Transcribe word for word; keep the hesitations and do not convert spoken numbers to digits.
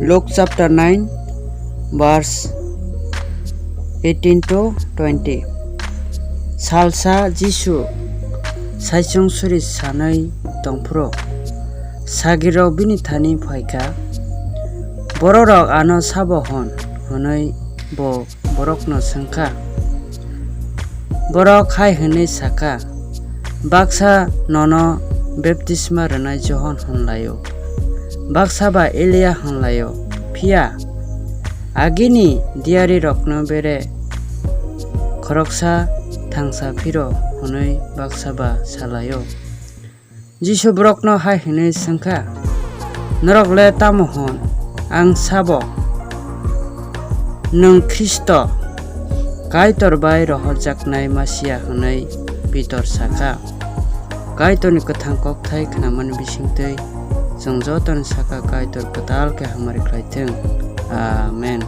Luke chapter nine, verse eighteen to twenty. Salsa Jisu saichung suri sanwi tongphuru, sagirok bini thani phaikha. Bororok ano sabo hwn? Hwnwi bo borokno swngkha. Borok hai hwnwi sakha, "Baksa nono baptisma rwnai Johon hwnlaio, baksa ba Elia hwnlaio, phiya agini diyarirokno bere khoroksa thangsa phiro," hwnwi baksa ba salaio. Jisu borokno hai hwnwi swngkha, "Norok le tamo hwn? Ang sabo? Nwng Khristo, Kaitor bai rohorjaknai Masia," hwnwi Pitor sakha. Kaitorni kwthang kokthai khnamani bisingtwi chwng jotoni saka Kaitor kwtal khe hamari khlai thung. Amen.